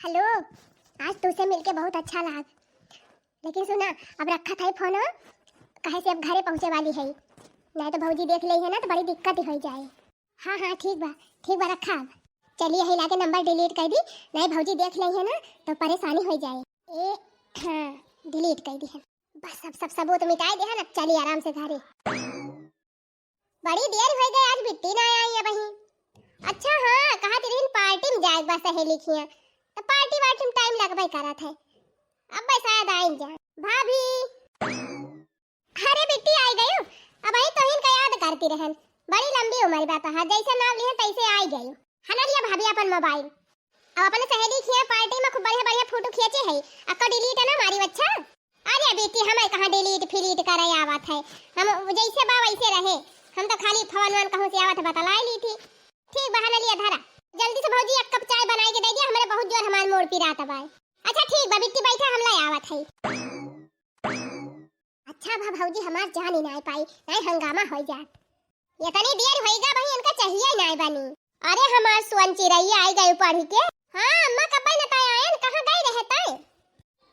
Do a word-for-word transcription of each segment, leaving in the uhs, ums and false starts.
हेलो, आज तुसे मिलके बहुत अच्छा लाग, लेकिन सुना, अब रखत है फोन, काहे से अब घरे पहुँचे वाली है, नाहीं तो भौजी देख लेइहैं ना तो बड़ी दिक्कत होइ जाए। हाँ हाँ, ठीक बा, ठीक बा, रखा अब। चली, यही लागे नंबर डिलीट कइ दी, नाहीं भौजी देख लेइहैं ना तो परेशानी होइ जाए। ए हाँ, डिलीट कइ दिहन। बस अब सब सबूत मिटाइ दिहन, अब चली आराम से घरे। बड़ी देर होइ गए, आज बिट्टी नाहीं आई अबहीं। अच्छा हाँ, कहत रहिन पार्टी में जाए के बा सहेली खियाँ, तो पार्टी वार्टी में टाइम लगबे करत है। अब बस शायद आई जाए। भाभी, अरे बिट्टी आई गयू, अबहीं तोहिन का याद करती रहन। बड़ी लंबी उम्र बा तोहार, जैसे नाम लिहे तैसे आई गयू। हना लिया भाभी अपन मोबाइल, अब अपने सहेली खियाँ पार्टी में खूब बढ़िया बढ़िया फोटो खींचे है, अक्का डिलीट ना मारी अच्छा। अरे बिट्टी, हमें कहाँ डिलीट फिलीट करे आवत है, हम जैसे बा वैसे रहे। हम तो खाली फोन वोन कहूँ से आवत है बतलाए ली थी। ठीक बा, हना लिया धरा, जल्दी से भौजी एक कप चाय बनाई के दे दिया, हमरे बहुत जोर हमार मूड़ पिरात बा। अच्छा ठीक बा बिट्टी, बैठा, हम ले आवत है। अच्छा भा भौजी, हमार जान ही नाहीं पाई, नाहीं हंगामा होइ जात। इतनी देर होइगा बहिन, इनका चाहिए ही नाहीं बनी। अरे हमार सुअन चिरैया आई गई पढ़ी के। हाँ अम्मा, कब्बे न ताई आयन, कहाँ गई रहे ताई?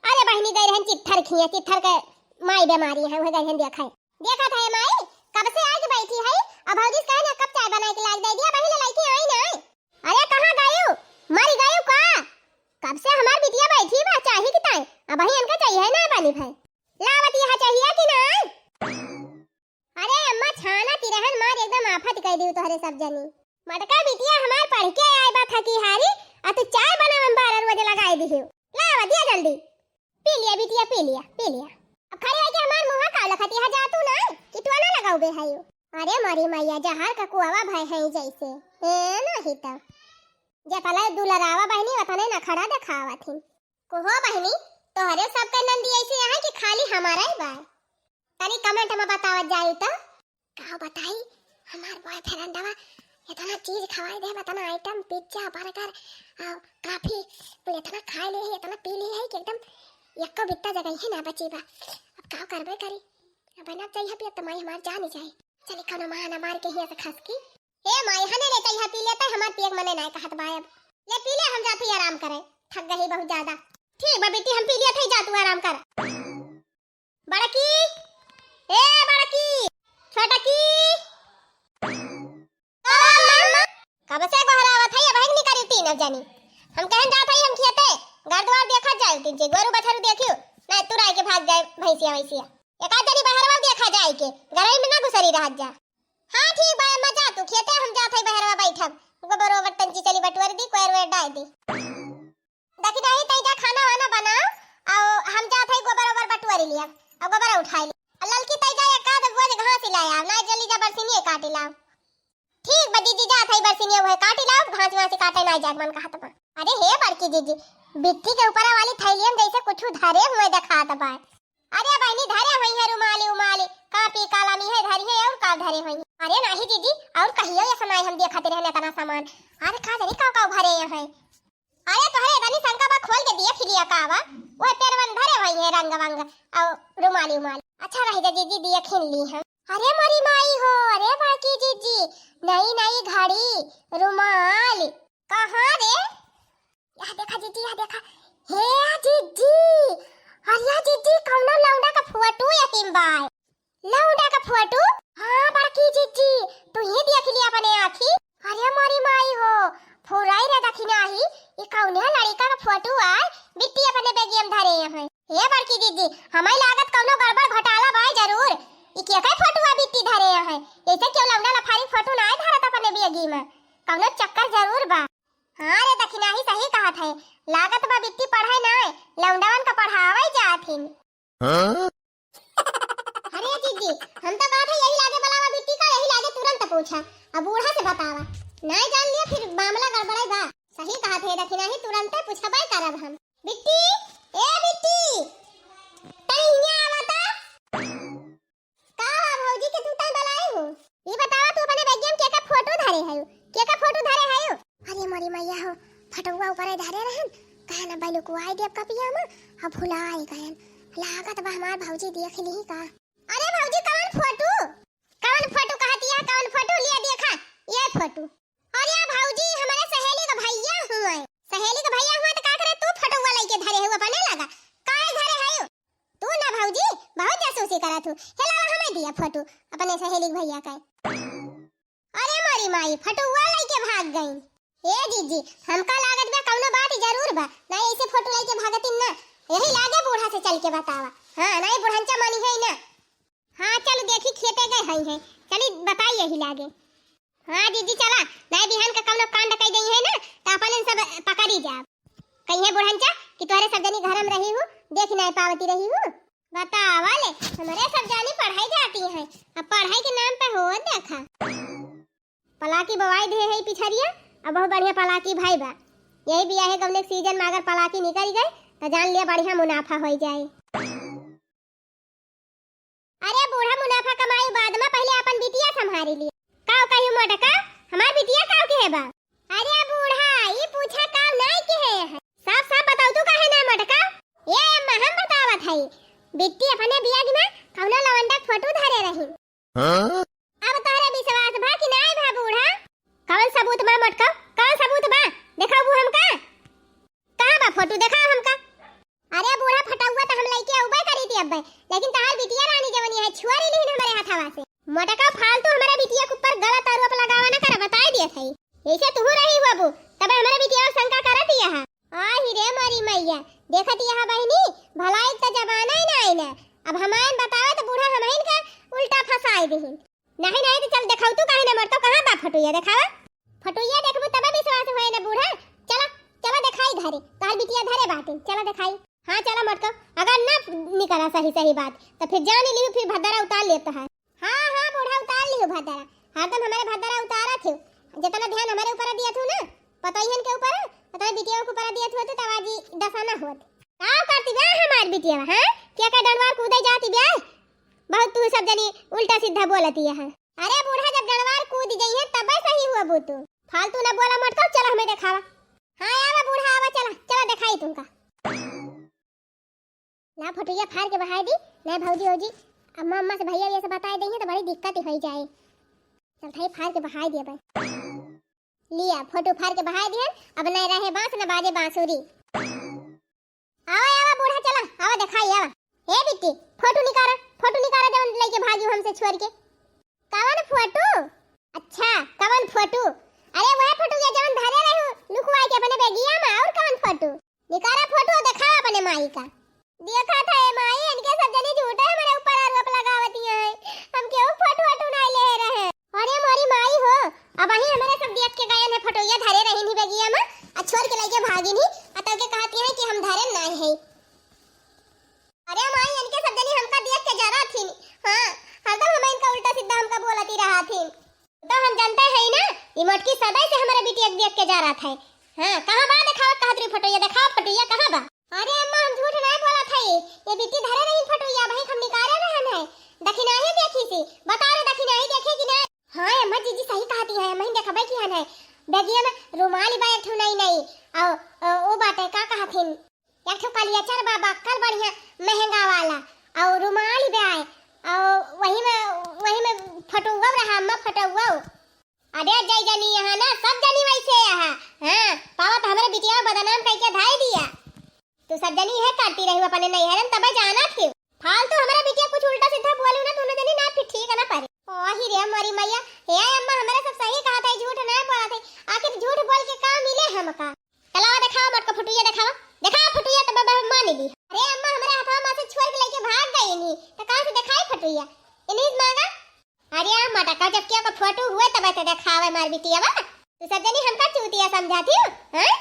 अरे बहिनी गई रहन चित्थर खिया, चित्थर के माई बीमारी है, वह गई रहन देखा है। देखा था ये माई, कब से आके बैठी है, अब भौजी से कहे ना कब चाय बनाए के लाग दे दिया, बहिन लड़की आई ना। अरे कहाँ गयू, मर गयू का? कब से हमार बिटिया बैठी बा चाही की ताई, अबहीं इनका चाहिए ना बनी भाई। लावत यहाँ चाहिए कि ना? अरे अम्मा, छाना तिरहन मार एकदम आफत कइ दियो तोहरे सब जनी। मटका बिटिया हमार पढ़ के आए बा थकी हारी, आ तू चाय बनावे में बारह बजे लगाए दिहियो। लावा दिया जल्दी। पी लिया बिटिया, पी लिया, पी लिया। अब खड़ी होके हमार मुँह का लखत यहाँ जा तू ना, कि तू ना लगाऊ बे हायो। अरे मरी मैया, जहर का कुआवा भय है जैसे। ए, नहीं तो। जतले दुलरावा बहिनी, वतने नखड़ा देखावत ही। कोहो बहिनी, तोहरे सबके नंदी ऐसे यहाँ कि खाली हमारा ही बा? तनी comment में बतावत जाई तो। का बताई, हमार boyfriendवा इतना चीज खवाई दे, इतना item, pizza, burger, आ, coffee, बोले इतना खाए ले है, इतना पी ले है कि एकदम एको बित्ता जगह ही ना बची बा। अब का करबे करी, अब ना चाहिए पिया तो माई हमार जान ही जाए। चली कौनो बहाना मार के हिया से खस की। ए माई, हने ले चाहिए पी लेते, हमार पिए के मने ना कहत बा अब। ले पी ले, हम जाते ही आराम करे, थक गई बहुत ज्यादा। ठीक बा बेटी, हम पी लिया थे, जा तू आराम कर। बड़की, ए बड़की, छोटकी। कब से गोहरावत है, अबहिन निकरी तीन जनी। हम कहन जात है, हम खेते, घर द्वार देखत जाए, तीन चे गोरू बछरू देखियो, नहीं तुराई के भाग जाए भैंसिया वैसिया। एक आध जनी बहरवा देखा जाए के, घर में ना घुसरी रहत जा। हाँ ठीक बा अम्मा, जा तू खेते, हम जात है बहरवा बैठब, गोबर ओबर तंची चली बटुअर दी, कोयर वेर डाल दी। देखी नहीं, तई जा खाना वाना बनाओ, और हम जात है गोबर ओबर बटुअरी लिया, और गोबर उठाई लिया। और ललकी तई जा एक आध बोझ घास ही लाया, ना जल्दी जा बरसीनिए काटी लाओ। ठीक बा जीजी, जात है बरसीनिए वह काटी लाओ, घास वास काटे ना जाए मन कहत बा। अरे हे बड़की जीजी, बिट्टी के ऊपर वाली थैलियन जैसे कुछ धरे हुए देखात बा। अरे बहनी धरे हुई है रुमाली उमाली, कापी कलम इहे धरी है और का धरे हुई। अरे नहीं जीजी, और कहियो ये समय हम देखते रहने इतना सामान। अरे का धरे का का भरे यहाँ है। अरे तोहरे तनी शंका बा, खोल के देख लिया का बा। वो पेरवन भरे हुई है रंग वंग और रुमाली उमाली। अच्छा रह जा जीजी, देख हिन ली हम। अरे मोरी माई हो, अरे बाकी जीजी, नई नई घड़ी, रुमाल। कहाँ रे? यह देखा जीजी, यह देखा। हे जीजी, अरे जीजी, कौनो लौंडा का फोटो यही में बा। लौंडा का फोटो? हाँ बड़की जीजी, तू ही देख लिया अपने आँखी। अरे मोरी माई हो, फुराई रे दखिनाही, ई कौने लड़िका का फोटो आय, बिट्टी अपने बेगियम धरे हैं। हे बड़की जीजी, हमें लागत कौनो गड़बड़ घोटाला बाय जरूर। ई के के फोटो आ बिट्टी धरे हैं? ऐसे क्यों लौंडा लफारी फोटो ना आय धरत अपने बेगी में? कौनो चक्कर जरूर बा। हाँ रे दखिनाही सही कहत है, लागत बा बिट्टी पढ़े ना आय, लौंडवन का पढ़ावे जात हिन। हाँ? अरे जीजी, हम तो कहत है यही लागे बुलावा बिट्टी का, यही लागे तुरंत पूछा, अब बूढ़ा से बतावा, ना जान लिया फिर मामला गड़बड़ाई बा। सही कहत है दखिनाही, तुरंत पूछबे करब हम। बिट्टी, ए बिट्टी, तनी हियाँ आवा त। का बा भौजी के तू तई बलाई हो? ई बतावा तू अपने बेगियम के का फोटो धरे हयो? के का फोटो धरे हयो? अरे मोरी मैया हो, फटुआ ऊपर धरे रहन, कहे ना बैलू को आई देव कपिया में, अब भुलाई गयन। लागत बा हमार भौजी देख ली का। अरे भौजी कौन फोटो? कौन फोटो कहती है, कौन फोटो लिया देखा? ये फोटो। अरे भौजी हमारे सहेली का भैया हुआ है। सहेली का भैया हुआ तो का करे तू, हे लावा, हमें दिया फोटो अपने सहेली के भैया का। अरे मोरी माई, फोटुआ लइके भाग गईं। ए जीजी, हमका लागत बा कउनो बात जरूर बा, नाहीं ऐसे फोटो लइके भागतिन ना। यही लागे बूढ़ा से चल के बतावा। हाँ, नाहीं बुढ़नचा मानी है ना। हाँ, चल देखी, खेते गए हई हैं, चली बताई यही लागे। हाँ जीजी, चला, नाहीं बिहान का कउनो कांड कइ देई है ना, त अपन इन सब पकड़ी जाब। कहिए बुढ़नचा कि तोहरे सब जनी घर में रही हूँ, देख नाहीं पावती रही हूँ। बतावा ले, हमरे सब जानी पढ़ाई जाती हैं, अब पढ़ाई के नाम पे हो देखा। पलाकी बवाई दे है पिछरिया, अब बहुत बढ़िया पलाकी भाई बा। यही बियाहे गवने के सीजन में अगर पलाकी निकल गई, तो जान लिया बढ़िया मुनाफा हो जाए। अरे बूढ़ा, मुनाफा कमाई बाद में, पहले अपन बिटिया संभारी लिया। का कही मोटका, हमार बिटिया का के है बा? अरे बूढ़ा, ई पूछा का नाई के है? साफ साफ बताओ तू काहे ना मोटका? ए अम्मा, हम बतावत हई, बिट्टी अपने बियाह में कउनो लवंडा के फोटो धरे रही। हाँ? अब तोहरे विश्वास भा कि नाई भा बूढ़ा? कउन सबूत बा मोटका? कउन सबूत बा? देखाबू हमका? कहाँ बा फोटो? देखाओ हमका। अरे बूढ़ा, फोटुआ त हम लइके अउबे करी थी अब्बे, लेकिन तहार बिटिया रानी जवनी है, छुअरी लिहिन हमरे हथवा से। मोटका, फालतू हमरे बिटिया के ऊपर गलत आरोप लगावा न कर, बताई दिया थई। ऐसे तुहू रही हुआ बू, तबे हमरे बिटिया शंका करत ही है। आही रे मोरी मैया, देखत यहाँ बहिनी, भलाई त जमाना ही ना आई ना। अब हमायन बतावे त बूढ़ा हमहिन का उल्टा फंसाई दिहिन। नाहीं, नाहीं, त चल देखाऊ तू काहे ना मरतो, कहाँ बा फोटुआ देखावा? फोटुआ देखबू तबे विश्वास होए ना बूढ़ा। चला, चला देखाई घरे, तोहर बिटिया धरे बाटे, चला देखाई। हाँ, चला मटको, अगर ना निकला सही सही बात, त फिर जान लिहू, फिर भद्दरा उतार लेत है। हाँ, हाँ, बूढ़ा उतार लिहू भद्दरा, हरदम हमरे भद्दरा उतारत हो, जितना ध्यान हमरे ऊपर दिया थू ना, पतोहियन के ऊपर, पता है बिटिया के ऊपर दिया थू, तो तब आज ई दशा ना होत। का करती बे हमार बिटिया, हाँ? क्या का डंडवार कूदे जाती बे? बहुत तू सब जनी उल्टा सीधा बोलती है। अरे बूढ़ा, जब डंडवार कूद जइहे तबे सही हुआ बू तू। फालतू ना बोला मटको, चला हमें देखावा। हाँ, आवा बूढ़ा, आवा, चला, चला देखाई तुमका। ला फोटुआ फाड़ के बहाई दी, नहीं भौजी, भौजी, अम्मा, अम्मा से भैया, भैया से बताई देइहे तो बड़ी दिक्कत ही होई जाए। चल थाई फाड़ के बहाई दिया बस। लिया, फोटो फाड़ के बहाई दिहन, अब नहीं रहे बांस न बाजे बांसुरी। आवा, आवा बूढ़ा, चला, आवा देखाई, आवा। हे बिट्टी, फोटो निकारा, फोटो निकारा, जवन लइके भागी हमसे छोड़ के। कवन फोटो? अच्छा, कवन फोटो? अरे वह फोटो ये जवन धरे रहू, लुकवाई के अपने बेगिया में, और कवन फोटो? निकारा फोटो, देखावा अपने माई का। देखा था ए माई, इनके सब जनी झूठे हमारे ऊपर आरोप लगावती हैं। हम केहू फोटो वोटो नहीं ले रहे। अरे मोरी माई हो, अब वही हमारे सब देख के गए हैं, फोटो ये धरे रही नहीं बेगिया में, आ छोड़ के लेके भागी नहीं, आ तो के कहती हैं कि हम धरे नहीं है। अरे माई, इनके सब जनी हमका देख के जरा थी। हाँ, हरदम हम इनका उल्टा सीधा हमका बोलती रहा थी। तो हम जानते हैं ना, ई मोटकी सदाई से हमारे बिटिया के देख के जा रहा था। हाँ, कहाँ बा? देखावा, कहत रही फोटो, ये देखावा फोटो, ये कहाँ बा? अरे अम्मा, हम झूठ नहीं बोला था, ये बिट्टी धरे रही फोटो, ये भाई हम निकाले रहन है। दखिनाही देखी सी, बता रे, दखिनाही देखे कि नहीं? हाँ अम्मा, जीजी सही कहती है, हम देखबे की हन है। बेगिया में रुमाल बा एक ठो नई नई, और, और वो बाटे का कहथिन, एक ठो कलियाचर बा, बक्कल बढ़िया महंगा वाला, और रुमाल बा आए, और वही में, वही में फोटुआ रहा, अम्मा फोटुआ। अरे जय जनी यहाँ ना, सब जनी वैसे यहाँ। हाँ, पावत हमरे बिटिया बदनाम कइके धाई दिया। तू सब जनी है करती रही अपने नैहरन, तबे जाना थी। फालतू हमरे बिटिया कुछ उल्टा सीधा बोलू ना, दोनों जनी ना फिर ठीक ना परे। ओ ही रे मोरी मैया, हे अम्मा, हमरे सब सही कहा था, झूठ ना बोला था। आखिर झूठ बोल के का मिले हमका? चलावा देखावा मटको फुटुइया देखावा। देखावा फुटुइया तो बाबा मान ली। अरे अम्मा, हमरे हथवा में से छोड़ के लेके भाग गई नी, तो कहाँ से देखाई फुटुइया? इन्हीं से मांगा। अरे अम्मा, टका जब क्या का फोटो हुए तब तो देखावे मार बिटिया बा। तू सब जनी हमका चूतिया समझाती हो, हैं?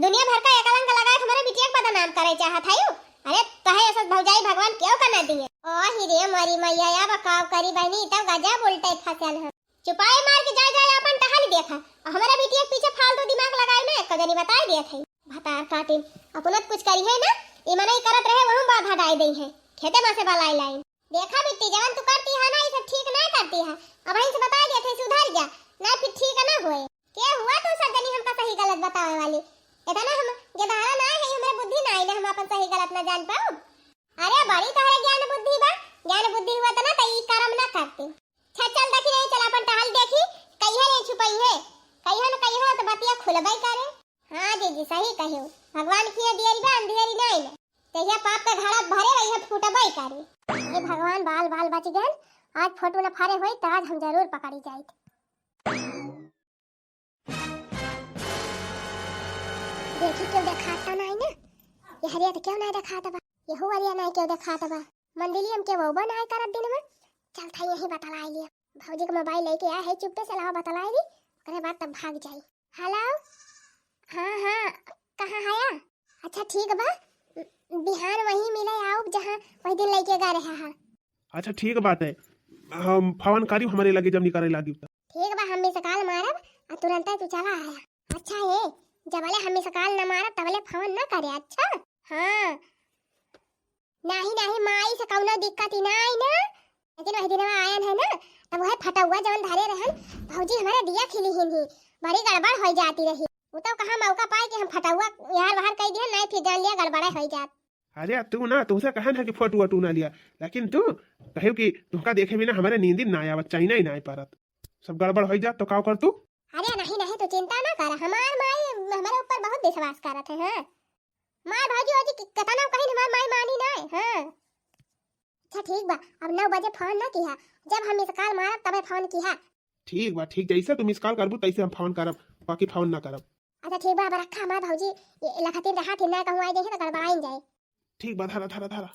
दुनिया भर का एक अलंग लगा के हमारे बिटिया के बदनाम करे चाहत है यू। अरे तहे ऐसा भौजाई भगवान क्यों का ना दिए? ओ ही रे मोरी मैया, या बकाव करी बहनी, तब गजब उल्टे फसल है। चुपाई मार के जाए जाए अपन टहल देखा, और हमारा बिटिया के पीछे फालतू दिमाग लगाए में कजनी बताए दिया था। भतार काटिन, अपना कुछ करी है ना, ई मनई करत रहे, वहम बाधा डाई दई है, खेते में से बलाई लाइन। देखा बिट्टी, जवन तू करती है ना, ई सब ठीक ना करती है, अब इनसे बताए दिया था, सुधर जा, ना फिर ठीक ना होए। के हुआ तू सब जनी हमका सही गलत बतावे वाली? इतना हम गेदहरा ना है, हमरे बुद्धि ना आई ना, हम अपन सही गलत ना जान पाऊ। अरे बड़ी तोहरे ज्ञान बुद्धि बा, ज्ञान बुद्धि हुआ त ना त ई करम ना करती। अच्छा चल देखी नहीं, चल अपन टहल देखी, कहिए नहीं छुपई है, कहिए न कहिए तो बतिया खुलबई करे। हाँ जीजी सही कहियो, भगवान किया दियरी बा अंधेरी ना आई ना। तहिया पाप के घड़ा भरे रही है, फूटबे करी। हे भगवान, बाल बाल बच गए, आज फोटो न फारे होई त आज हम जरूर पकड़ी जाइत। देखी क्यों देखाता नहीं ना, ये हरिया तो क्यों नहीं देखाता बा, ये हुआरिया नहीं क्यों देखाता बा, मंदिलिया में क्यों वो नहीं करत दिन में। चल था यहीं बतलाई लिया, भौजी के मोबाइल लेके आया है, चुप्पे से लावा बतलाई ली, ओकरे बाद तब भाग जाई। हेलो, हाँ हाँ, कहाँ हया? अच्छा ठीक बा, बिहान वहीं मिले आउब जहाँ वही दिन लेके गए रहे हा। अच्छा ठीक बात है, हम फोन करी हमरे लगे जब निकले लागी त। ठीक बा, हम मिस कॉल मारब आ तुरंते तू चला आया। अच्छा हे, जबले हम मिस कॉल न मारब तबले फोन न करे, अच्छा? हाँ। नाही नाही, माई से कौनो दिक्कत ही नाही ना, लेकिन वही दिनवा आयन है ना, तब वह फटौआ जवन धरे रहन, भौजी हमारे दिया खिली ही नहीं, बड़ी गड़बड़ हो जाती रही। वो तो कहाँ मौका पाए कि हम फटौआ यार बाहर कह दिया, नहीं फिर जान लिया गड़बड़े हो जात। अरे तू ना, तुमसे कहन है कि फोटो वोटो ना लिया, लेकिन तू कहे कि तुमका देखे बिना हमारे नींद ना आवत, चैन ही ना पारत, सब गड़बड़ हो जात तो का कर तू? अरे नहीं नहीं, तू चिंता ना कर, हमार माई हमारे ऊपर बहुत विश्वास करत है। हाँ, मार भौजी ओजी कि-, कतना कहिन हमार माई मानी नाय। हाँ। अच्छा ठीक बा, अब नौ बजे फोन ना किहा, जब हम मिस कॉल मारब तबे फोन किहा। ठीक बा, ठीक, जैसे तू मिस कॉल करबू तैसे हम फोन करब, बाकी फोन ना करब। अच्छा ठीक बा, अब रखा हमार भौजी, ये लखतिन रहा थिन ना कहूँ आई जाइए तो गड़बड़ाइन जाए। ठीक बा, धरा धरा धरा।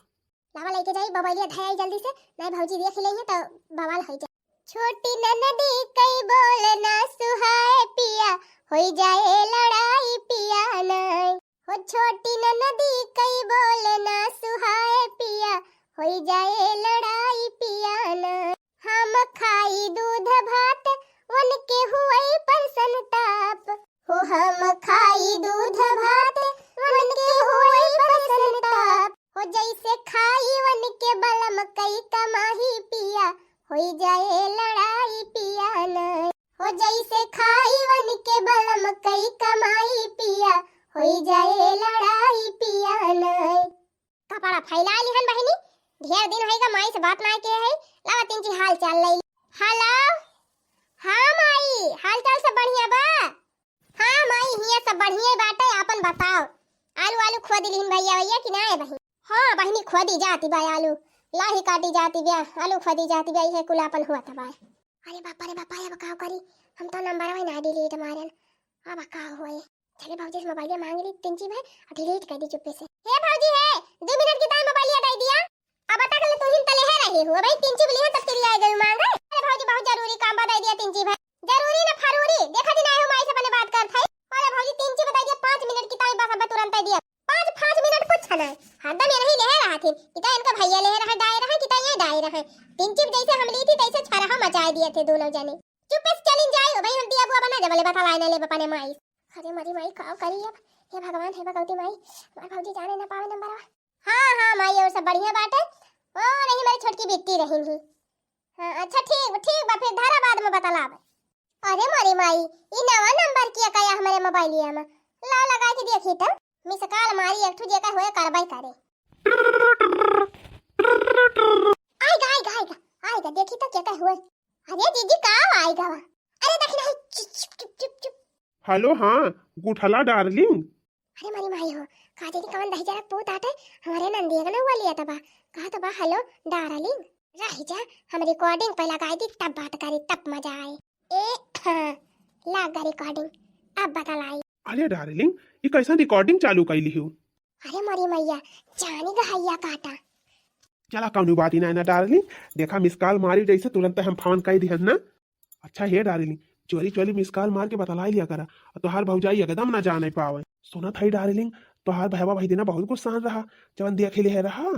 लावा लेके जाई, मोबाइलिया धराई जल्दी से, नहीं भौजी देख लेंगे तो बवाल हो जाए। छोटी ननदी कई बोल ना सुहाए पिया, होई जाए लड़ाई पिया नाय। हो छोटी ननदी कई बोल ना सुहाए पिया, होई जाए लड़ाई पिया नाय। हम खाई दूध भात, उनके हुए पर संताप। हो हम खाई दूध भात, उनके हुए पर संताप। हो जैसे खाई उनके बलम कई कमाही पिया, होई जाए लड़ाई पिया नाय। हो जैसे खाई उनके बलम कई कमाई पिया, होई जाए लड़ाई पिया नाय। कपड़ा फैला लिहन बहिनी, ढेर दिन होइगा माई से बात नाय के है, लावा तिनची हाल चाल ले। हेलो, हाँ माई, हाल चाल सब बढ़िया बा? हाँ माई, हिया सब बढ़िया बाटे, आपन बताओ, आलू आलू खोद लिहिन भैया भैया कि नाय बहिन? हाँ बहिनी, खोदी जाती बा आलू, लाही काटी जाती बा, आलू खोदी जाती बा, इहे कुल आपन हुआ था बा। अरे बापा रे बापा, अब का करी, हम तो नंबर वही ना डिलीट मारन, अब का होए। चले भौजी से मोबाइलिया मांग ली तिनची भाई, और डिलीट कर दी चुप्पे से। हे भौजी हे, दो मिनट की ताई मोबाइलिया दे दिया। अब बता के तू हिन तले है रही हो भाई, तिनची बोली है तब तेरी आ गई मांग है। अरे भौजी बहुत जरूरी काम बता दिया तिनची भाई, जरूरी ना फरूरी, देखा दिन आए हो माई से अपने बात कर था। अरे भौजी तिनची बता दिया, पाँच मिनट की ताई बस अब तुरंत दे दिया। पाँच, पाँच मिनट कुछ ना, हरदम ये नहीं ले रहा थे, किता इनका भैया ले रहा, डाय रहा, किता ये डाय रहा। तिनची जैसे हम ली थी तैसे छरहा मचाए दिए थे दोनों जने। चुप्पे से चलिन जाई हो भाई, हम दिया बुआ बना जबले बता लाइन ले बपने माई। अरे मरी माई, का करी अब? हे भगवान, हे भगवती माई, हमार भौजी जाने ना पावे नंबरवा। हाँ, हाँ माई, और सब बढ़िया बाटे। ओ नहीं, हमारी छोटकी बिट्टी रही नहीं। हाँ, अच्छा ठीक, ठीक बा, फिर धरा बाद में बतलाब। अरे मरी माई, ई नवा नंबर किया कया हमारे मोबाइलिया में? ला लगाए के देखी त। मिस कॉल मारी एक ठो जेका होए कार्रवाई करे। आएगा, आएगा, आएगा, आएगा, देखी त केका होए। अरे दीदी, का आएगा वा? अरे देखी नहीं, चुप, चुप, चुप, चुप, चुप। हेलो, हाँ, गुठला डार्लिंग। अरे मरी माई हो, का जानी कवन दहिजरा पूत आटे, हमारे नंदिया का नौवा लिया तबा। कहा तबा, हेलो डार्लिंग। रह जा, हम रिकॉर्डिंग पे लगाई दी, तब बात करी, तब मजा आए। ए, हाँ, लाग गा रिकॉर्डिंग, अब बतलाई। अरे डार्लिंग, ई कैसन रिकॉर्डिंग चालू कैली हो? अरे मोरी मैया, जानी गहैया काटा। चला कौनो बात ही ना, ना डार्लिंग, देखा मिस कॉल मारी जैसे तुरंत हम फोन कर दिहन ना। अच्छा हे डार्लिंग, चोरी चोरी मिस कॉल मार के बतलाई लिया करा, और तोहार भौजाई एकदम ना जाने पावे। सुनत है डार्लिंग, तोहार भैया भाई देना बहुत गुस्सान रहा, जवन देख ले है रहा।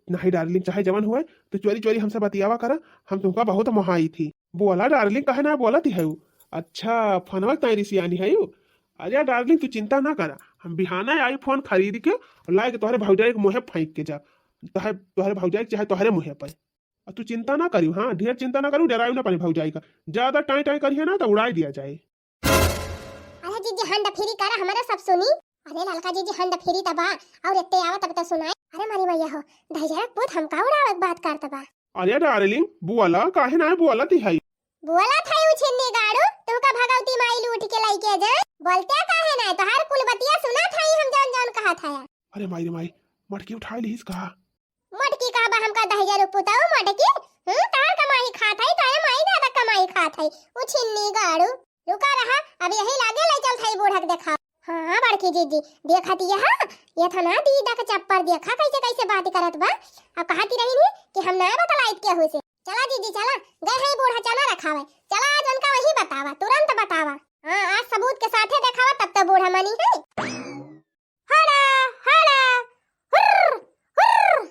नहीं डार्लिंग, चाहे जवन हुए, तो चोरी चोरी हमसे बतियावा करा, हम तुमका बहुत मोहाई थी। बोला डार्लिंग, कहे ना बोलत है उ? अच्छा, फोनवा ताई रिसियानी है उ? अरे डार्लिंग, तू चिंता ना करा, हम बिहाना आई फोन खरीद के और लाए के तोहरे भौजाई के मुँहे फेंक के जा, तोहरे, तोहरे भौजाई के चाहे तोहरे मुँहे पर। और तू चिंता ना करियो, हाँ, ढेर चिंता ना करियो, डराइयो ना अपने भौजाई का, ज्यादा टाई टाई करिए ना तो उड़ाई दिया जाए। अरे जीजी हंड फ्री करा, हमारा सब सुनी। अरे ललका जीजी हंड फ्री तबा, और इतने आवा तब तो सुनाए। अरे मारी मैया हो, दहिजरा पूत हमका उड़ावे के बात करत बा। अरे डार्लिंग, बोला, काहे ना बोलत है? बोलत है उ छिन्नी गाड़ू, तुमका भगवती माई लूट के लइके जाए। बोलते काहे ना, तोहार कुल बतिया सुनत है हम जौन जौन कहत है। अरे माई रे माई, मटकी उठाइ लिहिस का? मटकी का बा हमका दहिजर पुताऊ मटकी? हम्म, तोहार कमाई खात है, तोहरे माई दादा कमाई खात है। उ छिन्नी गाड़ू। रुका रहा, अब यही लागे ले चलत है बूढ़ा के देखा। हाँ, हाँ, बड़की जीजी, देखत यह, ये था ना दीदा के चप्पर देखा कैसे कैसे बात करत बा। अब कहती रही नी कि हम ना बतलाइत केहू से। चला जीजी, चला, गए है बूढ़ा चना रखावे। चला आज उनका वही बतावा, तुरंत बतावा। हाँ, आज सबूत के साथे देखावा, तब तो बूढ़ा मानी है। हड़ा, हड़ा, हुर्र, हुर्र।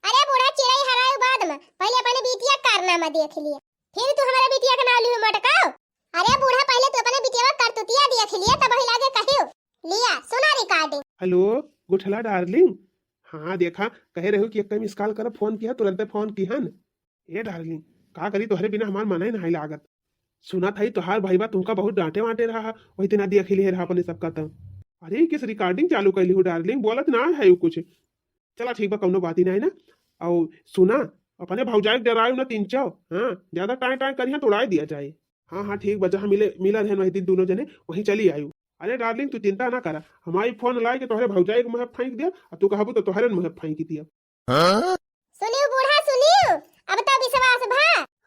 अरे बूढ़ा चिरई हरायु बाद में, पहिले अपने बिटिया के कारनामा देख लिए, फिर तू हमारे बिटिया के नाव लियो मटकाओ। अरे बूढ़ा पहिले तू अपने बिटिया के करतुतिया देख लिए, तब ही लागे कहियो। लिया, सुना recording। हेलो, गुठला डार्लिंग। हाँ, देखा, कहे रहू कि एक मिस कॉल कर, फोन किया, तुरंते फोन किहन। ए डार्लिंग, का करी, तोहरे बिना हमार मनई नाहीं लागत। सुनत हई तोहार भईवा तुमका बहुत डांटे वांटे रहा है, वही दिन आदि अखिल रहा अपने सबका त। अरे किस recording चालू कैली हो डार्लिंग, बोलत ना है उ कुछ। चला ठीक बा, कौनो बात ही नाहीं ना। और सुना, अपने भौजाई के डरायो ना तीन चाव, हाँ, ज्यादा टाँय टाँय करिहन तो उड़ाई दिया जाए। हाँ हाँ ठीक बा, जहाँ मिले मिला रहन वही दिन दोनों जने वहीं चली आयु। अरे डार्लिंग तू चिंता ना करा, हमारी फोन लाई के तोहरे भौजाई के मुँह फेंक दिया, और तू कहबू तो तोहरे मुँह फेंक दिया। हाँ? सुनियो बूढ़ा सुनियो, अब तो विश्वास भा।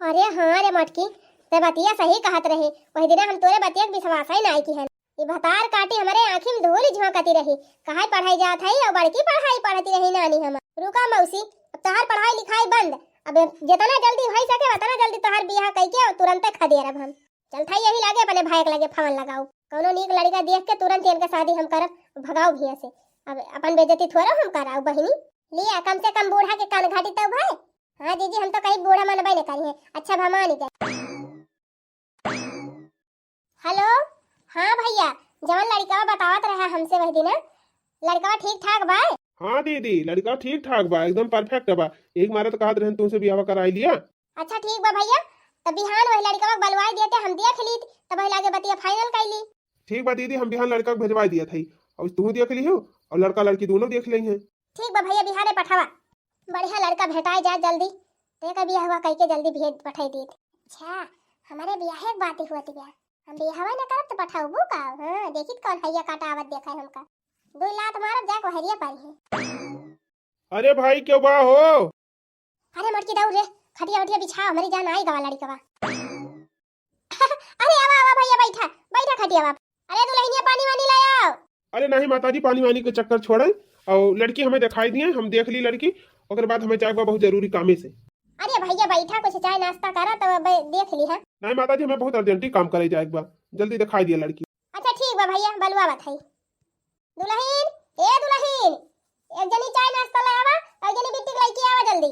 अरे हाँ रे मटकी, ते बतिया सही कहत रही, वही दिना हम तोरे बतिया के विश्वास ही नाहीं किहन। ई भतार काटी हमरे आँखी में धूल झोंकती रही, कहाँ पढ़ाई जात है और बड़की पढ़ाई पढ़ती रही नानी हम। रुका मौसी, अब तोहार पढ़ाई लिखाई बंद, अब जितना जल्दी हो सके उतना जल्दी तोहार बियाह कइके और तुरंते खदेरब हम। चलत हई यही लागे अपने भाई के लगे फोन लगाओ, कौनो नीक लड़का देख के तुरंत इनका शादी हम करब, भगाओ हियाँ से। अब अपन बेइज्जती थोड़ा हम कराओ बहिनी। लिया, कम से कम बूढ़ा के कान घाटी तो भाई। हाँ जीजी, हम तो कहीं बूढ़ा मनबे न करी है। अच्छा भा मान गए। हेलो, हाँ भैया, जवन लड़कवा बतावत रहा हमसे वही दिन, लड़कवा ठीक ठाक बा? हाँ दीदी, लड़का ठीक ठाक बा, एकदम perfect बा। एक मारे तो कहत रहन तुमसे बियाह कराई लिया। अच्छा ठीक बा भैया, तब बिहान वही लड़कवा के बलवाई देते हम देख लीत, तब वही लागे बतिया final कर ली। ठीक बा दीदी, हम बिहान लड़का के भेजवाई दिया थई, और तू देख लिहो और लड़का लड़की दोनों देख लेंगे। ठीक बा भैया, बिहाने पठावा। बढ़िया लड़का भेटाए जाए जल्दी, ते का बियाह हुआ कह के जल्दी भेज पठाई दीत। अच्छा, हमारे बियाह एक बात ही हुआ थी क्या? हम बियाहवा न करब तो पठाउबू का? हाँ, देखित कौन हैया काटा आवत देखा है हमका। दो लात मारब जाके हरिया पारी है। अरे भाई, क्यों बा हो? अरे मोटकी दौड़ रे, खटिया उटिया बिछा, हमरी जान आई गवा लड़िकवा। अरे आवा, आवा भैया, बैठा, बैठा खटिया बाप। अरे दुल्हनिया, पानी वानी ले आओ। अरे नहीं माताजी, पानी वानी के चक्कर छोड़े, और लड़की हमें दिखाई दिए, हम देख ली लड़की, ओकर बाद हमें जाए के बा बहुत जरूरी कामे से। अरे भैया बैठा, कुछ चाय नाश्ता करा, तब अब देख ली है। नहीं माताजी, हमें बहुत अर्जेंटी काम करे जाए के बा, जल्दी दिखाई दिए लड़की। अच्छा ठीक बा भैया, बलुआ बात है। दुलहिन, ए दुलहिन, एक जनी चाय नाश्ता ले आवा, और जनी बिट्टी के लइके आवा जल्दी।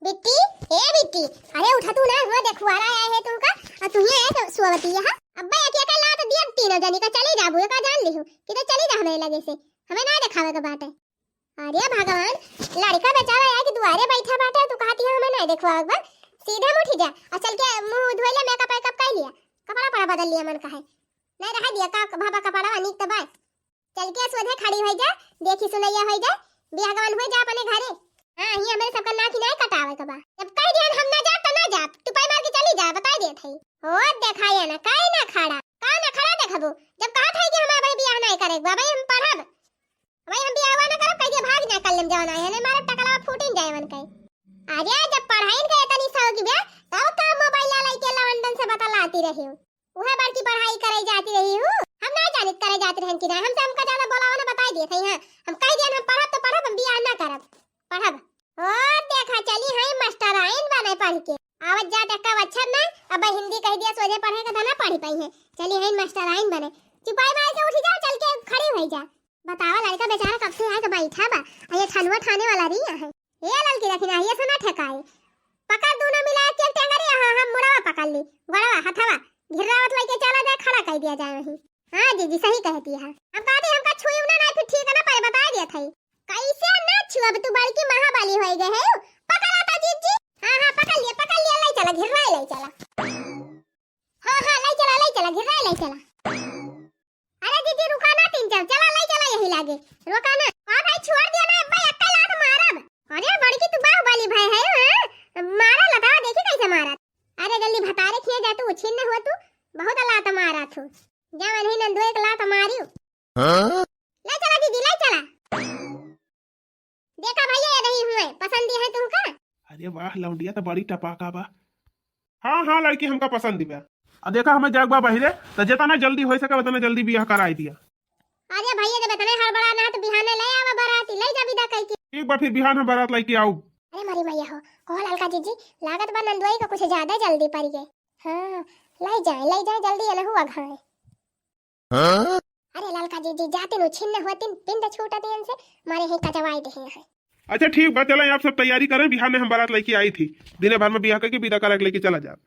बिट्टी, ए बिट्टी, अरे उठा तू ना, हुआ देखुआरा आया है तुमका, और तू ही आया तो सुअवती है। अब्बा एक एक लात दिया तीनों जनी का, चले जाबू, एका जान लिहू, कि तो चले जा हमें लगे से, हमें ना देखावे के बाटे। अरे भगवान, लड़का बेचारा आया कि दुआरे बैठा बाटे, तू कहती है हमें ना देखुआवे के बा, सीधे मुठी जा, और चल के मुंह धोई ले, मेकअप वेकअप कर लिया, कपड़ा पड़ा बदल लिया मन का है। नहीं रहा दिया का भाभा कपड़ा नीक तो बा। चल के सोझे खड़ी होई जा, देखी सुनैया होई जा, बियाह गवन होई जा अपने घरे। हाँ, हियाँ हमरे सबका नाक ही नाई कटावे के बा। जब कह दिया हम ना जाब तो ना जाब, टुपाई मार के चली जा, बताई देत हई। हो देखा ये ना, काहे ना खड़ा, का ना खड़ा देखबो? जब कहत हई कि हमारे भाई बियाह नहीं करे के बा, भाई हम पढ़ब, भाई हम बियाह ना करब, कह दिया भाग जा कर लेम जवन आए, नहीं मारब टकला फूटिन जाए मन कहे। अरे जब पढ़ाई के इतनी शौक बे, तब का मोबाइल ला लेके लवंडन से बतलाती रही हो? उहे बड़की पढ़ाई करे जाती रही हूँ। हम ना जानित करे जाती रहन कि ना, हमसे हमका ज्यादा बोलावा ना, बताई दिए थे, हाँ। हम कह दिया हम पढ़ब तो पढ़ब, हम बियाह ना करब, पढ़ब। ओ देखा चली है मास्टराइन बने पढ़ के। आवत जात का अक्षर ना, अब हिंदी कह दिया सोझे पढ़े के धना पढ़ी पाई है। चली है मास्टराइन बने। चुपाई मार के उठी जा, चल के खड़ी हुई जा। बतावा लड़का बेचारा कब से आके बैठा बा, आ ये ठनुआ ठाने वाला रही है। ए ललकी रखी ना, ये सुना ठेकाए। पकड़ दोनों मिला के टेंगरी, हाँ, हम मुड़वा पकड़ ली, गोड़वा, हथवा, घिर्रावत लेके चला जाए, खड़ा कर दिया जाए वहीं। हाँ जीजी, सही कहती है। हम कहते हमका छुई ना, ना, फिर ठीक है ना, पहले बता दिया था। कैसे ना छुअब, तू बड़की महाबली हो गए है। पकड़ा था जीजी। हाँ, हाँ, पकड़ लिया, पकड़ लिया, ले चला, घिर्रा ले चला। हाँ, हाँ, ले चला, ले चला, घिर्रा ले चला। अरे दीदी, रुका ना, तीन चार, चला, ले चला, यही लागे, रुका ना। हाँ भाई, छोड़ दिया ना, अब्बा, एक लात मारब। अरे बड़की, तू बाहुबली भाई है, हाँ? मारा लतावा, देखी कैसे मारा। अरे जल्दी भतारे खिए जा तू, छिन्न हुआ तू, बहुत लात मारा तू। जा वही नंदू एक लात मारियो। हाँ? ले चला दीदी, ले चला। ए वाह, लौंडिया तो बड़ी टपाका बा। हाँ, हाँ, लड़की हमका पसंद बा। आ देखा, हमें जाग बा बहिरे, तो जितना जल्दी होइ सके, उतना जल्दी बियाह कराई दिया। अरे भैया, जब इतने हड़बड़ाना है, तो बिहाने ले आवा बराती, ले जा विदा कइके। ठीक बा, फिर बिहान हम बारात लइके आउब। अरे मोरी मैया हो, कहो ललका जीजी, लागत बा नंदुआई का कुछ ज्यादा जल्दी पड़ गए। हाँ, ले जाए, ले जाए जल्दी, ये ना हुआ घाय। हाँ? अरे ललका जीजी, जातिन उछिन्न होतिन, पिंड छूटत इनसे, मारे ही कजवाई देहे हैं। अच्छा ठीक बा, चला आप सब तैयारी करें, बिहाने हम बारात लइके आई थी, दिने भर में बियाह कइके विदा करा के लइके चला जाब।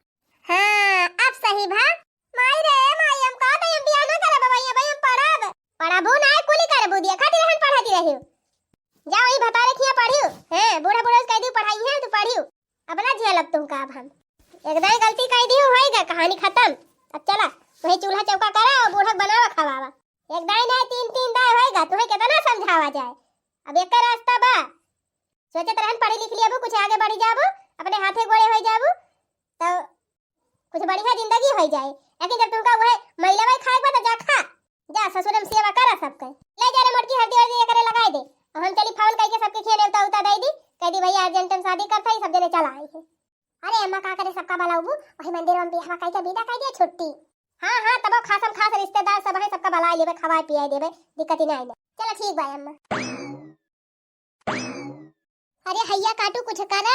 हाँ, अब सही भा। माई रे, माई, हम कहत हई, हम बियाह ना करब, भाई, भाई, हम पढ़ब। पढ़बू ना, कुली करबू, दिया खातिर रहन पढ़ाती रहियो। जा वही भतारे खिया पढ़ियो। हैं, बूढ़ा बूढ़ा कह दियो, पढ़ाई है, तू पढ़ियो। अब ना झेलब तुमका अब हम। एक दाई गलती कह दियो, होइगा, कहानी खत्म। अब चला, वही चूल्हा चौका करा और बूढ़ा बनावा खवावा। एक दाई ना, तीन, तीन दाई होइगा, तुम्हें कितना समझावा जाए। अब एक रास्ता बा, सोचत रहन, पढ़ी लिख लियाबू, कुछ आगे बढ़ी जाबू, अपने हाथे गोड़े होइ जाबू, तो कुछ बढ़िया जिंदगी होइ जाए। लेकिन जब तुमका वह मैलवा खाए के बा, तो जा खा, जा ससुर में सेवा करा सबके। ले जा रे मोटकी, हल्दी वर्दी एकरे लगाई दे, और हम चली फोन कइके सबके खिया नेवता उता दे दी, कह दी भैया अर्जेंट में शादी करत हई, सब जने चला आई है। अरे अम्मा, का करे, सबका बुलाउबू, वही मंदिर में बियाह कइके विदा कइ दिया, छुट्टी। हाँ, हाँ, तबो खासम खास रिश्तेदार सब है, सबका बुलाए लेबे, खवाए पियाए देबे, दिक्कत ही ना है। चलो ठीक बा अम्मा। अरे हैया काटू, कुछ करा,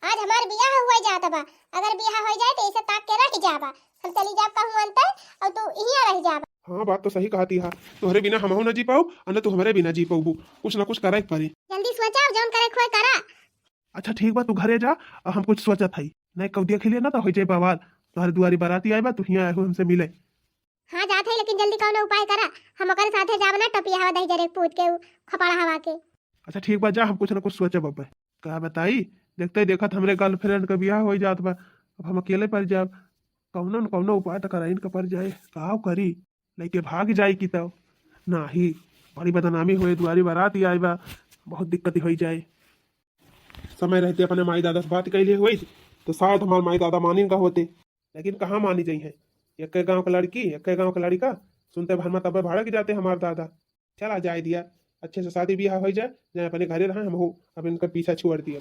आज हमार बियाह हुआ जात बा, अगर बियाह हो जाए तो इसे ताक के रह जाबा, हम चली जाब कहूँ अंतर और तू इहिया रह जाबा। हाँ, बात तो सही कहती हा, तोहरे बिना हमहू ना जी पाउब और ना तू हमरे बिना जी पउबू, कुछ ना कुछ करे के पड़ी। जल्दी सोचा, जौन करे के होए करा। अच्छा ठीक बा, तू घरे जा, और हम कुछ सोचत हई, नहीं कउदिया खेलिए ना तो हो जाए बवाल, तोहरे दुआरी बाराती आए बा, तू हियाँ आए हो हमसे मिले। हाँ जात है, लेकिन जल्दी कौनो उपाय करा, हम ओकरे साथे जाब ना, टपिया हवा दही जरे पूत के उ खपड़ा हवा के। अच्छा ठीक बा, जा, हम कुछ ना कुछ सोचब अब। का बताई, देखते ही देखत हमरे गर्लफ्रेंड का बियाह हो जात बा, अब हम अकेले पड़ जाब। कौनो न कौनो उपाय तो कराइन के पड़ जाए, का करी, लइके भाग जाई कि तब नाही, बड़ी बदनामी होए, दुआरी बारात ही आए बा, बहुत दिक्कत होई जाए। समय रहते अपने माई दादा से बात कैले होई तो शायद हमार माई दादा मानिन का होते, लेकिन कहाँ मानी जाई है। एक गाँव का लड़की, एक गाँव का लड़का, सुनते भर में तबे भड़क जाते हमार दादा। चला जाए दिया, अच्छे से शादी ब्याह हो जाए, जाए अपने घरे रहे, हम हो अब इनका पीछा छोड़ दिया।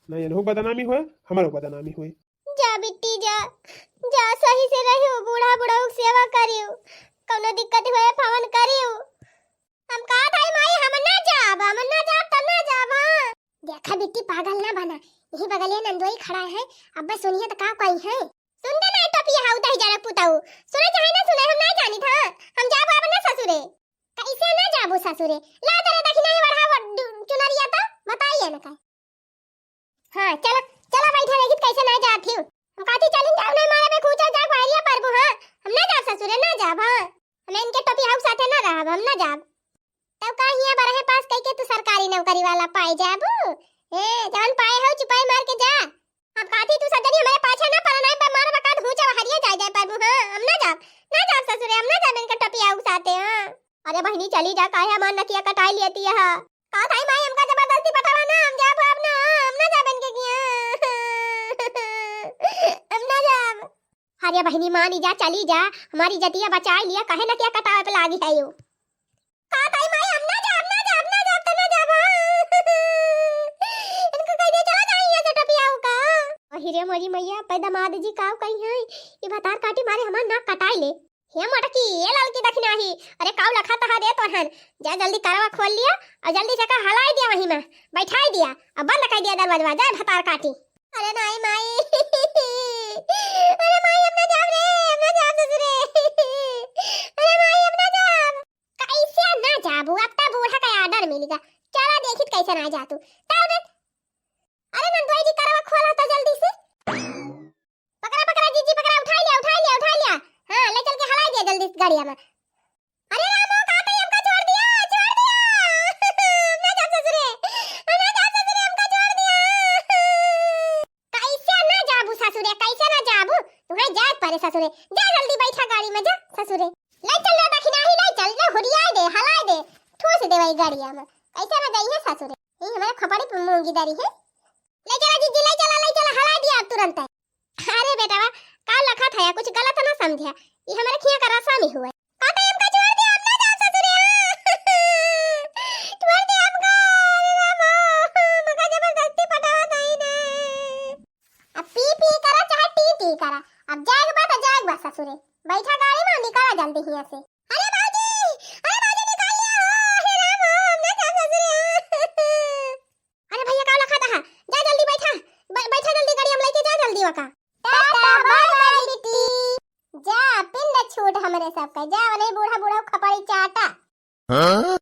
ना इनहो बदनामी होए, हमारो बदनामी होए। जा बिट्टी जा, जा सही से रहियो, बूढ़ा बुढ़ऊ के सेवा करियो, कौनो दिक्कत होए फोन करियो। हम कहत हई माई, हम ना जाब, हम ना जाब त ना जाब, हाँ। देखा बिट्टी, पागल ना बना, यही बगलिया नंदोई खड़ा है, अब सुनिए त का कही है। सुन दे ना टोपिया, हाउ दही जरा पुताऊ, सुने चाहे ना सुने, हम ना जानी था, हम जाब अब ना ससुरे। कैसे ना जाबू ससुरे? ला तेरे दखिना ही बढ़ावा चुनरिया तो बताइए ना का। हाँ, चला, चला बैठा, देखित कैसे ना जात हियो। हम कहती चलिन जाओ, नहीं मारे में खूचा जाग बाहरिया परबू, हाँ। हम ना जाब ससुरे, ना जाब, हाँ। हम इनके टोपी हाउ साथे ना रहब, हम ना जाब। तब का हिया बरहे पास कइके तू सरकारी नौकरी वाला पाए जाबू? ए, जवन पाए हो चुपाई मार के जा। हम कहती तू सजनी हमारे पाछे ना पड़ा, नहीं पे मार बकात खूचा बाहरिया जाए, जाए परबू, हाँ। हम ना जाब, ना जाब ससुरे, हम ना जाब इनके टोपी हाउ साथे, हाँ। अरे बहिनी चली जा, काहे हमार नकिया कटाई लेती है? का थाई माई, हमका जबरदस्ती पठावा ना, हम जाब अब ना, हम ना जाब इनके किया। हम ना जाब। अरे बहिनी मानी जा, चली जा, हमारी जतिया बचाई लिया, काहे नकिया कटावे पे लागी है यो। का थाई माई, हम ना जाब, ना जाब, ना जाब, त ना जाब, हाँ। इनको कह दे चला जाई यहाँ से टपियाऊ का। अहि रे मोरी मैया, पे दमाद जी काव कही है, ये भतार काटी मारे हमार नाक कटाई ले। हे मोटकी, ए ललकी दखिनाही, अरे काऊ लखा तहा रे तोहन, जा जल्दी करवा खोल लिया और जल्दी से का हलाई दिया वहीं में, बैठाई दिया, अब बंद कर दिया दरवाजा, जा भतार काटी। अरे नाई माई, अरे माई, हम ना जाब रे, हम ना जाब ससुरे। अरे माई, हम ना जाब। कैसे ना जाबू, अब तो बूढ़ा का order मिलेगा, चला देखित कैसे ना जा तू। तब रे, अरे नंदोई जी, करवा खोला तो जल्दी से। पकड़ा, पकड़ा, जीजी, पकड़ा, उठाई लिया, उठाई लिया, उठाई लिया। हाँ, ले चल के हलाई दिया जल्दी से गाड़िया में। अरे रामो, कहाँ पे हमका छोड़ दिया, छोड़ दिया। हम ना जाब ससुरे, हम ना जाब ससुरे, हमका छोड़ दिया। कैसे ना जाबू ससुरे, कैसे ना जाबू? तुम्हें जाए पड़े ससुरे। जा जल्दी बैठा गाड़ी में, जा ससुरे। ले चल रे दखिनाही, ले चल रे, हुरियाए दे, हलाए दे, ठूस दे वही गाड़िया में। कैसे ना जाइए ससुरे, ये हमारे खोपड़ी पे मूंगी दरी है। ले चला जीजी, ले चला, ले चला, हला दिया अब तुरंत। अरे बेटवा, का लखत है, कुछ गलत ना समझे, ये हमारे खिया का रसा में हुआ। का तो हमका छोड़ दे, हम ना जाब ससुरे। छोड़ दे हमका, अरे रामा, मका जबरदस्ती पटावा नहीं ने। करा। अब जाएक बा त जाएक बा ससुरे। बैठा गाड़ी मा, निकला जल्दी हियाँ से। अरे बाबूजी, अरे बाबूजी, निकाल लिया हो। हे राम हो, हम ना जाब ससुरे। अरे भैया, का लखा तहा? जा जल्दी बैठा, बै-, बैठा जल्दी गाड़ी मा लइके जा जल्दी वका। टाटा बाय बाय बिट्टी। जा, पिंड छूट हमरे सबके। जा, ओने बूढ़ा बूढ़ा खपड़ी चाटा। हाँ?